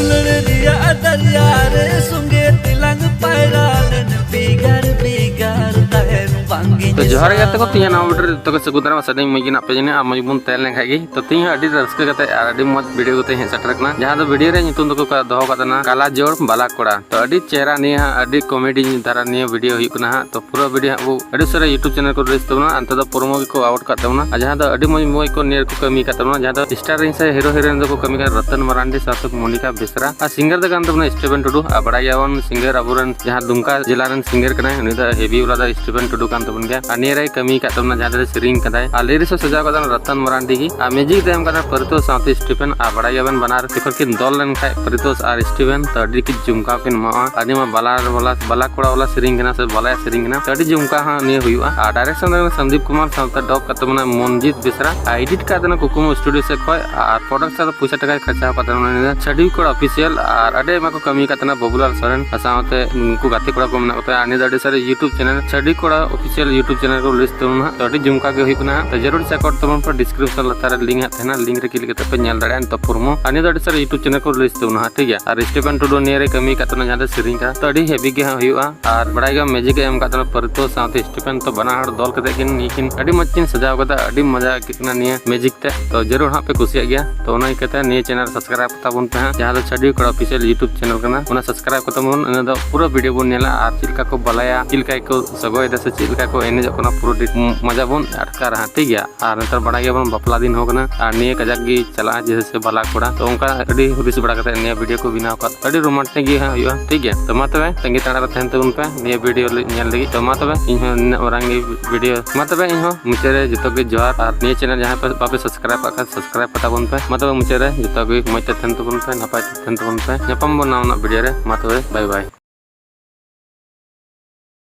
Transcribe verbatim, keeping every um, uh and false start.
ᱞᱟᱹᱲ ᱨᱮᱭᱟᱜ ᱫᱟᱨᱭᱟ ᱨᱮ ᱥᱚᱸᱜᱮ ᱛᱮᱞᱟᱝ ᱯᱟᱭᱨᱟ ᱞᱮᱱ ᱵᱷᱮᱜᱟᱨ ᱵᱷᱮᱜᱟᱨ ᱛᱟᱦᱮᱱ ᱵᱟᱝ ᱜᱤᱧ ᱛᱚ ᱡᱚᱦᱟᱨ ᱜᱮ ᱜᱟᱛᱮ ᱠᱚ, ᱛᱤᱦᱤᱧ ᱱᱟᱣᱟ video ᱨᱮ ᱡᱚᱛᱚ ᱜᱮ ᱥᱟᱹᱜᱩᱱ ᱫᱟᱨᱟᱢ᱾ ᱟᱥᱟᱭ ᱫᱟᱹᱧ ᱢᱚᱡᱽ ᱜᱮ ᱢᱮᱱᱟᱜ ᱯᱮ ᱡᱟᱹᱱᱤᱡ, ᱟᱨ ᱢᱚᱡᱽ ᱵᱚᱱ ᱛᱟᱦᱮᱸ ᱞᱮᱱ ᱠᱷᱟᱡ ᱜᱮ᱾ ᱛᱚ ᱛᱤᱦᱤᱧ ᱦᱚᱸ ᱟᱹᱰᱤ ᱨᱟᱹᱥᱠᱟᱹ ᱠᱟᱛᱮ ᱟᱨ ᱟᱹᱰᱤ ᱢᱚᱡᱽ video ᱠᱟᱛᱮ ᱦᱮᱡ ᱥᱮᱴᱮᱨ ᱟᱠᱟᱱᱟ, ᱡᱟᱦᱟᱸ ᱫᱚ video ᱨᱮᱭᱟᱜ ᱧᱩᱛᱩᱢ ᱫᱚᱠᱚ ᱫᱚᱦᱚ ᱠᱟᱜ ᱛᱟᱦᱮᱱᱟ ᱠᱟᱞᱟ ᱡᱳᱲ ᱵᱟᱞᱟ ᱠᱚᱲᱟ᱾ ᱛᱚ ᱟᱹᱰᱤ ᱪᱮᱦᱨᱟ ᱱᱤᱭᱟᱹ ᱦᱟᱸᱜ ᱟᱹᱰᱤ comedy ᱫᱷᱟᱨᱟ ᱱᱤᱭᱟᱹ video ᱦᱩᱭᱩᱜ ᱠᱟᱱᱟ ᱦᱟᱸᱜ᱾ ᱛᱚ ᱯᱩᱨᱟᱹ video ᱦᱟᱸᱜ ᱵᱚ ᱟᱹᱰᱤ ᱩᱥᱟᱹᱨᱟ YouTube channel ᱠᱚ release ᱛᱟᱵᱚᱱᱟ, ᱚᱱᱛᱮ ᱫᱚ promo ᱜᱮᱠᱚ out ᱠᱟᱜ ᱛᱟᱵᱚᱱᱟ᱾ ᱟᱨ ᱡᱟᱦᱟᱸ ᱫᱚ ᱟᱹᱰᱤ ᱢᱚᱡᱽ ᱢᱚᱡᱽ ᱠᱚ ᱱᱤᱭᱟᱹ ᱨᱮᱠᱚ ᱠᱟᱹᱢᱤ ᱠᱟᱜ ᱛᱟᱵᱚᱱᱟ, ᱡᱟᱦᱟᱸ ᱫᱚ starring ᱥᱮ hero heroine ᱫᱚᱠᱚ ᱠᱟᱹᱢᱤ ᱠᱟᱱᱟ ᱨᱚᱛᱚᱱ ᱢᱟᱨᱟᱱᱰᱤ ᱥᱟᱶᱛᱮ ᱢᱚᱱᱤᱠᱟ ᱵᱮᱥᱨᱟ᱾ ᱟᱨ singer ᱫᱚ ᱠᱟᱱ ᱛᱟᱵᱚᱱᱟ ᱥᱴᱤᱯᱷᱮᱱ ᱴᱩᱰᱩ᱾ ᱟᱨ ᱵᱟᱲᱟᱭ ᱜᱮᱭᱟᱵᱚᱱ singer ᱟᱵᱚᱨᱮᱱ ᱡᱟᱦᱟᱸ ᱫᱩᱢᱠᱟ ᱡᱮᱞᱟ ᱨᱮᱱ singer ᱠᱟᱱᱟᱭ, ᱩᱱᱤ ᱫᱚ heavy ᱵᱟᱞᱟ ᱫᱚ ᱥᱴᱤᱯᱷᱮᱱ ᱴᱩᱰᱩ ᱠᱟᱱ ᱛᱟᱵᱚᱱ ᱜᱮᱭᱟ᱾ ᱟᱨ ᱱᱤᱭᱟᱹ ᱨᱮᱭ ᱠᱟᱹᱢᱤ ᱠᱟᱜ ᱛᱟᱵᱚᱱᱟ, ᱡᱟᱦᱟᱸ ᱨᱮ ᱥᱮᱨᱮᱧ ᱠᱟᱫᱟᱭ᱾ ᱟᱨ lyrics ᱦᱚᱸ ᱥᱟᱡᱟᱣ ᱠᱟᱫᱟ ᱨᱚᱛᱚᱱ ᱢᱟᱨᱟᱱᱰᱤ ᱜᱮ᱾ ᱟᱨ music ᱫᱚ ᱮᱢ ᱠᱟᱫᱟ ᱯᱟᱨᱤᱛᱳᱥ ᱥᱟᱶᱛᱮ ᱥᱴᱤᱯᱷᱮᱱ᱾ ᱟᱨ ᱵᱟᱲᱟᱭ ᱜᱮᱭᱟᱵᱮᱱ ᱵᱟᱱᱟᱨ ᱡᱚᱠᱷᱚᱱ ᱠᱤᱱ ᱫᱚᱞ ᱞᱮᱱᱠᱷᱟᱡ ᱯᱟᱨᱤᱛᱳᱥ ᱟᱨ ᱥᱴᱤᱯᱷᱮᱱ, ᱛᱚ ᱟᱹᱰᱤ ᱠᱤ ᱡᱚᱢᱠᱟᱣ ᱠᱤᱱ ᱮᱢᱚᱜᱼᱟ᱾ ᱟᱹᱰᱤ ᱢᱟ ᱵᱟᱞᱟ ᱵᱟᱞᱟ, ᱵᱟᱞᱟ ᱠᱚᱲᱟ ᱵᱟᱞᱟ ᱥᱮᱨᱮᱧ ᱠᱟᱱᱟ ᱥᱮ ᱵᱟᱞᱟᱭᱟ ᱥᱮᱨᱮᱧ ᱠᱟᱱᱟ, ᱛᱚ ᱟᱹᱰᱤ ᱡᱚᱢᱠᱟᱣ ᱦᱟᱸᱜ ᱱᱤᱭᱟᱹ ᱦᱩᱭᱩᱜᱼᱟ᱾ ᱟᱨ direction ᱫᱚ ᱥᱚᱱᱫᱤᱯ ᱠᱩᱢᱟᱨ ᱥᱟᱶᱛᱮ ᱰᱚᱵ ᱠᱟᱜ ᱛᱟᱵᱚᱱᱟ ᱢᱚᱱᱡᱤᱛ ᱵᱮᱥᱨᱟ᱾ ᱟᱨ edit ᱠᱟᱜ ᱛᱟᱦᱮᱱᱟ ᱠᱩᱠᱢᱩ studio ᱥᱮᱫ ᱠᱷᱚᱡ᱾ ᱟᱨ production ᱫᱚ ᱯᱚᱭᱥᱟ ᱴᱟᱠᱟᱭ ᱠᱷᱚᱨᱪᱟ ᱠᱟᱜ ᱛᱟᱦᱮᱱᱟ ᱩᱱᱤ ᱫᱚ ᱪᱷᱟᱹᱰᱣᱤ ᱠᱚᱲᱟ official᱾ ᱟᱨ ᱟᱹᱰᱤ ᱟᱭᱢᱟ ᱠᱚ ᱠᱟᱹᱢᱤ ᱠᱟᱜ ᱛᱟᱦᱮᱱᱟ ᱵᱟᱹᱵᱩᱞᱟᱞ ᱥᱚᱨᱮᱱ ᱟᱨ ᱥᱟᱶᱛᱮ ᱩᱱᱠᱩ ᱜᱟᱛᱮ ᱠᱚᱲᱟ ᱠᱚ ᱢᱮᱱᱟᱜ ᱠᱚ ᱛᱟᱭᱟ᱾ ᱟᱨ ᱱᱤᱭᱟᱹ ᱫᱚ ᱟᱹᱰᱤ ᱥᱟᱹᱨᱤ YouTube channel ᱪᱷᱟᱹᱰᱣᱤ ᱠᱚᱲᱟ official YouTube channel ᱠᱚ release ᱛᱟᱵᱚᱱᱟ ᱦᱟᱸᱜ᱾ ᱛᱚ ᱟᱹᱰᱤ ᱡᱚᱢᱠᱟᱣ ᱜᱮ ᱦᱩᱭᱩᱜ ᱠᱟᱱᱟ ᱦᱟᱸᱜ᱾ ᱛᱚ ᱡᱟᱹᱨᱩᱲ check out ᱛᱟᱵᱚᱱ ᱯᱮ, description ᱞᱟᱛᱟᱨ ᱨᱮ link ᱦᱟᱸᱜ ᱛᱟᱦᱮᱱᱟ, link ᱨᱮ click ᱠᱟᱛᱮ ᱯᱮ ᱧᱮᱞ ᱫᱟᱲᱮᱭᱟᱜᱼᱟ ᱱᱤᱛᱚᱜ promo᱾ ᱟᱨ ᱱᱤᱭᱟᱹ ᱫᱚ ᱟᱹᱰᱤ ᱥᱟᱹᱨᱤ YouTube channel ᱠᱚ release ᱛᱟᱵᱚᱱᱟ ᱦᱟᱸᱜ, ᱴᱷᱤᱠ ᱜᱮᱭᱟ᱾ ᱟᱨ ᱥᱴᱤᱯᱷᱮᱱ ᱴᱩᱰᱩ ᱱᱤᱭᱟᱹ ᱨᱮ ᱠᱟᱹᱢᱤ ᱠᱟᱜ ᱛᱟᱦᱮᱱᱟ, ᱡᱟᱦᱟᱸ ᱫᱚ ᱥᱮᱨᱮᱧ ᱠᱟᱱᱟ, ᱛᱚ ᱟᱹᱰᱤ heavy ᱜᱮ ᱦᱟᱸᱜ ᱦᱩᱭᱩᱜᱼᱟ᱾ ᱟᱨ ᱵᱟᱲᱟᱭ ᱜᱮᱭᱟᱢ music ᱮ ᱮᱢ ᱠᱟᱜ ᱛᱟᱦᱮᱱᱟ ᱯᱟᱨᱤᱛᱳᱥ ᱥᱟᱶᱛᱮ ᱥᱴᱤᱯᱷᱮᱱ᱾ ᱛᱚ ᱵᱟᱱᱟ ᱦᱚᱲ ᱫᱚᱞ ᱠᱟᱛᱮ ᱠᱤᱱ ᱱᱤᱭᱟᱹ ᱠᱤᱱ ᱟᱹᱰᱤ ᱢᱚᱡᱽ ᱠᱤᱱ ᱥᱟᱡᱟᱣ ᱠᱟᱫᱟ, ᱟᱹᱰᱤ ᱢᱚᱡᱟ ᱟᱹᱭᱠᱟᱹᱜ ᱠᱟᱱᱟ ᱱᱤᱭᱟᱹ music ᱛᱮ᱾ ᱛᱚ ᱡᱟᱹᱨᱩᱲ ᱦᱟᱸᱜ ᱯᱮ ᱠᱩᱥᱤᱭᱟᱜ ᱜᱮᱭᱟ᱾ ᱛᱚ ᱚᱱᱟ ᱤᱭᱠᱟᱹᱛᱮ ᱱᱤᱭᱟᱹ channel subscribe ᱛᱟᱵᱚᱱ ᱯᱮ ᱦᱟᱸᱜ, ᱡᱟᱦᱟᱸ ᱫᱚ ᱪᱷᱟᱹᱰᱣᱤ ᱠᱚᱲᱟ official YouTube channel ᱠᱟᱱᱟ, ᱚᱱᱟ subscribe ᱠᱟᱛᱮ ᱵᱚᱱ ᱤᱱᱟᱹ ᱫᱚ ᱯᱩᱨᱟᱹ video ᱵᱚᱱ ᱧᱮᱞᱟ᱾ ᱟᱨ ᱪᱮᱫ ᱞᱮᱠᱟ ᱠᱚ ᱵᱟᱞᱟᱭᱟ, ᱪᱮᱫ ᱞᱮᱠᱟ ᱠᱚ ᱥᱚᱜᱚᱭ ᱮᱫᱟ ᱥᱮ ᱪᱮᱫ ᱞᱮᱠᱟ ᱠᱚ ᱮᱱᱮᱡᱚᱜ ᱠᱟᱱᱟ, ᱯᱩᱨᱟᱹ ᱢᱚᱡᱟ ᱵᱚᱱ ᱟᱴᱠᱟᱨᱟ ᱦᱟᱸᱜ, ᱴᱷᱤᱠ ᱜᱮᱭᱟ᱾ ᱟᱨ ᱱᱮᱛᱟᱨ ᱵᱟᱲᱟᱭ ᱜᱮᱭᱟᱵᱚᱱ ᱵᱟᱯᱞᱟ ᱫᱤᱱ ᱦᱚᱸ ᱠᱟᱱᱟ, ᱟᱨ ᱱᱤᱭᱟᱹ ᱠᱟᱡᱟᱠ ᱜᱮ ᱪᱟᱞᱟᱜᱼᱟ ᱡᱮᱭᱥᱮ ᱵᱟᱞᱟ ᱠᱚᱲᱟ᱾ ᱛᱚ ᱚᱱᱠᱟ ᱟᱹᱰᱤ ᱦᱩᱫᱤᱥ ᱵᱟᱲᱟ ᱠᱟᱛᱮ ᱱᱤᱭᱟᱹ video ᱠᱚ ᱵᱮᱱᱟᱣ ᱠᱟᱫ, ᱟᱹᱰᱤ romantic ᱜᱮ ᱦᱟᱸᱜ ᱦᱩᱭᱩᱜᱼᱟ, ᱴᱷᱤᱠ ᱜᱮᱭᱟ᱾ ᱛᱚ ᱢᱟ ᱛᱚᱵᱮ ᱛᱟᱺᱜᱤ ᱛᱟᱲᱟᱜ ᱨᱮ ᱛᱟᱦᱮᱱ ᱛᱟᱵᱚᱱ ᱯᱮ ᱱᱤᱭᱟᱹ video ᱧᱮᱞ ᱞᱟᱹᱜᱤᱫ᱾ ᱛᱚ ᱢᱟ ᱛᱚᱵᱮ ᱤᱧ ᱦᱚᱸ ᱱᱤᱱᱟᱹᱜ ᱢᱟᱨᱟᱝ ᱜᱮ video, ᱢᱟ ᱛᱚᱵᱮ ᱤᱧ ᱦᱚᱸ ᱢᱩᱪᱟᱹᱫ ᱨᱮ ᱡᱚᱛᱚ ᱜᱮ ᱡᱚᱦᱟᱨ, ᱟᱨ ᱱᱤᱭᱟᱹ channel ᱡᱟᱦᱟᱸᱭ ᱯᱮ ᱵᱟᱯᱮ subscribe ᱟᱠᱟᱫ ᱠᱷᱟᱱ subscribe ᱠᱟᱛᱟ ᱵᱚᱱ ᱯᱮ᱾ ᱢᱟ ᱛᱚᱵᱮ ᱢᱩᱪᱟᱹᱫ ᱨᱮ ᱡᱚᱛᱚ ᱜᱮ ᱢᱚᱡᱽ ᱛᱮ ᱛᱟᱦᱮᱱ ᱛᱟᱵᱚᱱ ᱯᱮ, ᱱᱟᱯᱟᱭ ᱛᱮ ᱛᱟᱦᱮᱱ ᱛᱟᱵᱚᱱ ᱯᱮ᱾ ᱧᱟᱯᱟᱢ ᱵᱚᱱ ᱱᱟᱣᱟ ᱱᱟᱜ video ᱨᱮ᱾ ᱢᱟ ᱛᱚᱵᱮ bye bye᱾